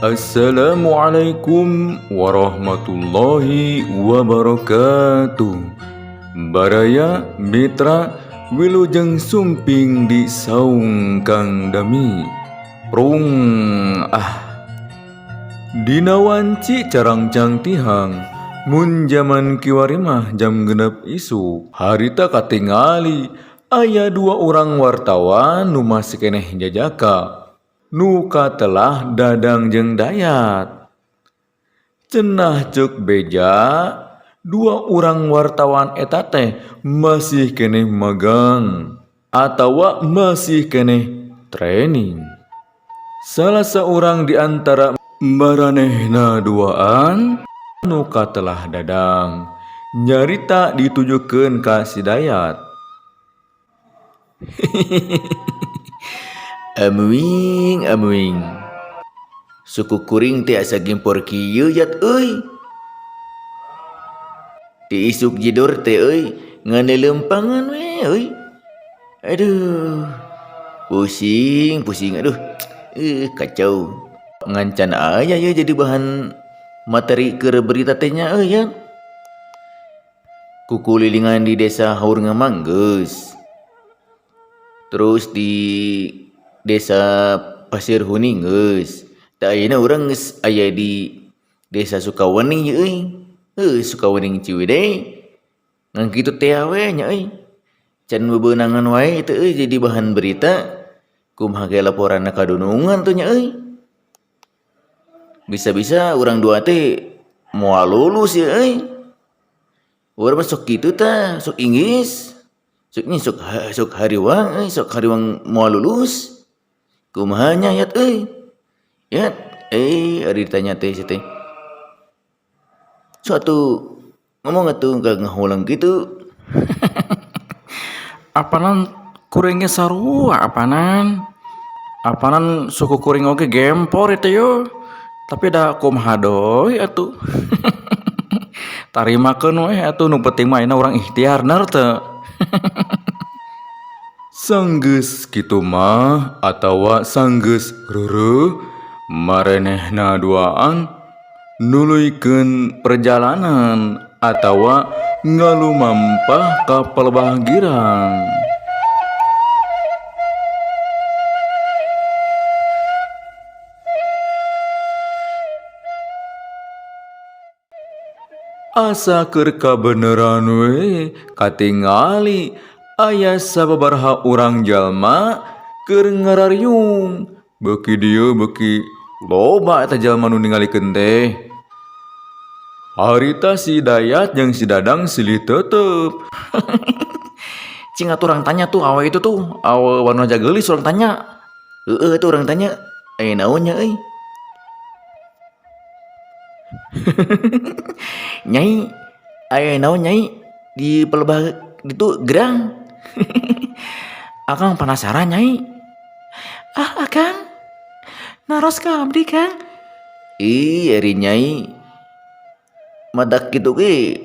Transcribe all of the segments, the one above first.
Assalamualaikum warahmatullahi wabarakatuh. Baraya Mitra, wilujeng sumping di saung Kang Dami. Prung ah. Dina wanci carangcang tihang, mun jaman kiwari mah jam 6 isuk. Harita katingali aya dua orang wartawan nu masih keneh jajaka. Nu katelah Dadang jeung Dayat. Cenah ceuk beja, dua orang wartawan eta teh masih keneh magang atawa masih keneh training. Salah seorang di antara maranehna duaan nu katelah Dadang nyarita ditujukeun ka si Dayat. Amuing, amuing. Suku kuring teh asa gempor kieu, Yat, euy. Ti isuk jidor teh euy, ngan lelempangan we euy. Aduh. Pusing, pusing, aduh. Kacau. Ngan can aya ye jadi bahan materi keur berita teh nya euy ya. Kukulilingan di desa Haur Ngamang geus. Terus di desa Pasir Huning geus. Tah, ayeuna urang geus aya di desa Sukawening ye euy. Heuh, Sukawening Ciwidey. Ngan kitu teh we nya euy. Can bebeunangan wae teh euy jadi bahan berita. Kumaha ge laporanna kadunungan tuh nya euy. Bisa-bisa urang dua teh moal lulus ya euy. Urang mah sok kitu tah, sok inggris. Sok nya sok sok hariwang euy, sok hariwang moal lulus. Kumaha nya, Yat, euy? Yat, eh, ari ditanya teh si teh. Sok atuh ngomong atuh, gak ngahulang kitu. Apanan kuringnya sarua apanan. Apanan suku kuring oge gempor itu yo. Tapi da kumaha deui atuh. Tarimakeun we atuh, nu penting mah ayeuna urang ikhtiar, bener teu? Sanggeus kitu mah atawa sanggeus reureuh, maranehna duaan nuluykeun perjalanan atawa ngalumampah ka Palebah Girang. Asa keur kabeneran we katingali aya sababaraha urang jalma keur ngarariung. Beuki dieu beuki loba eta jalma nu ningalikeun teh. Harita si Dayat jeung si Dadang silih tetep. Cing atuh urang tanya tuh awe itu tuh, awe warna jageulis urang tanya. Heeh atuh urang tanya. Aya naon nya euy? Nyai, aya naon, Nyai, di Palebah ditu Gerang? Akang penasaran, Nyai. Ah, Akang. Naros ka abdi, Kang. Ih, ari Nyai. Matak kitu ge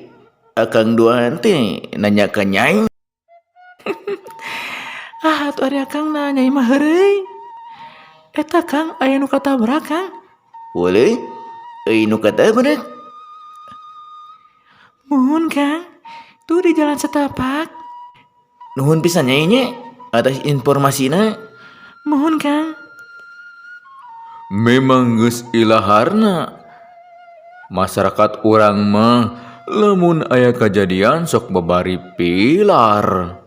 akang duaan teh nanya ka Nyai. Ah, atuh ari Akang na Nyai mah heureuy. Eta, Kang, aya nu katabrak, Kang. Boleh? Euy, nu katabrak? Muhun, Kang. Tuh di jalan setapak. Nuhun pisan, Nyai nya atas informasina. Muhun, Kang. Memang geus ilaharna. Masyarakat urang mah lamun aya kajadian sok babari pilar.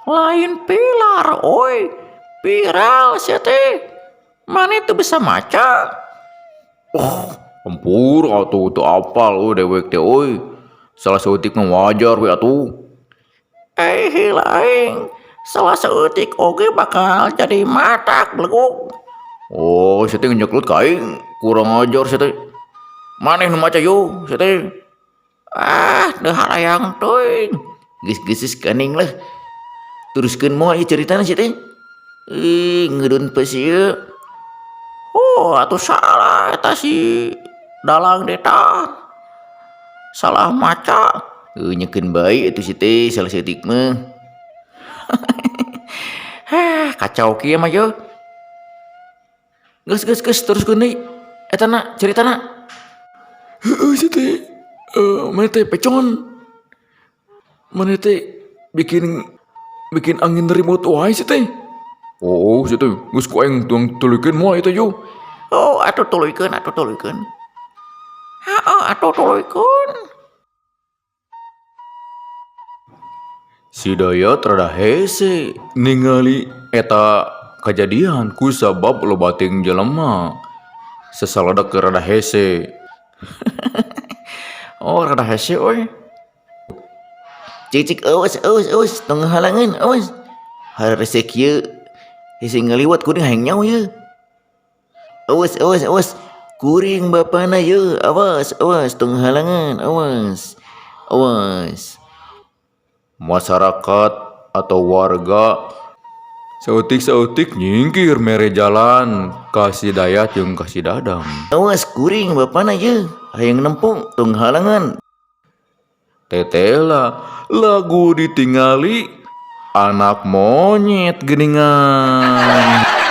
Lain pilar, oi. Viral sia teh. Mana itu bisa maca? Oh, ampur atuh, teu apal euy dewek teh euy. Salah saeutik mah wajar we atuh. Eh, lain. Salah saeutik oge bakal jadi matak, belegug. Oh, sia teh nyeuklut ka aing. Kurang ajar sia teh. Maneh nu maca yo, sia teh. Ah, teu harayang teuing. Geus, geus, kaning lah. Teruskeun moal ieu caritana sia teh? Ih, ngeudun ieu. Oh, atuh salah eta si dalang deta. Salah maca. Heuh, nyekeun bae atuh si teh salah saeutik mah. Heh, kacau kieu mah ye. Geus geus geus teruskeun deui eta na caritana. Heueuh sia teh maneh teh pecon. Maneh teh bikin bikin angin ribut wae sia teh. Oh sia teh geus ku aing tuang tuluykeun moal ieu teh yo. Oh, atuh tuluykeun, atuh tuluykeun. Heeh, atuh tuluykeun. Si Dayat rada hese ningali eta kajadian kusabab loba teuing jelema. Sasaladak rada hese. Oh rada hese euy. Cik cik awas awas awas, tong ngahalangan, awas. Hararese kieu hese ngaliwat kuring hayang nyaho yeuh. Awas awas awas, kuring bapana yeuh, awas awas, tong ngahalangan, awas. Awas. Masyarakat atau warga saeutik-saeutik nyingkir mere jalan ka si Dayat jeung ka si Dadang. Awas kuring bapana yeuh, hayang nempong, tong halangan. Tetela lagu ditingali anak monyet geuningan.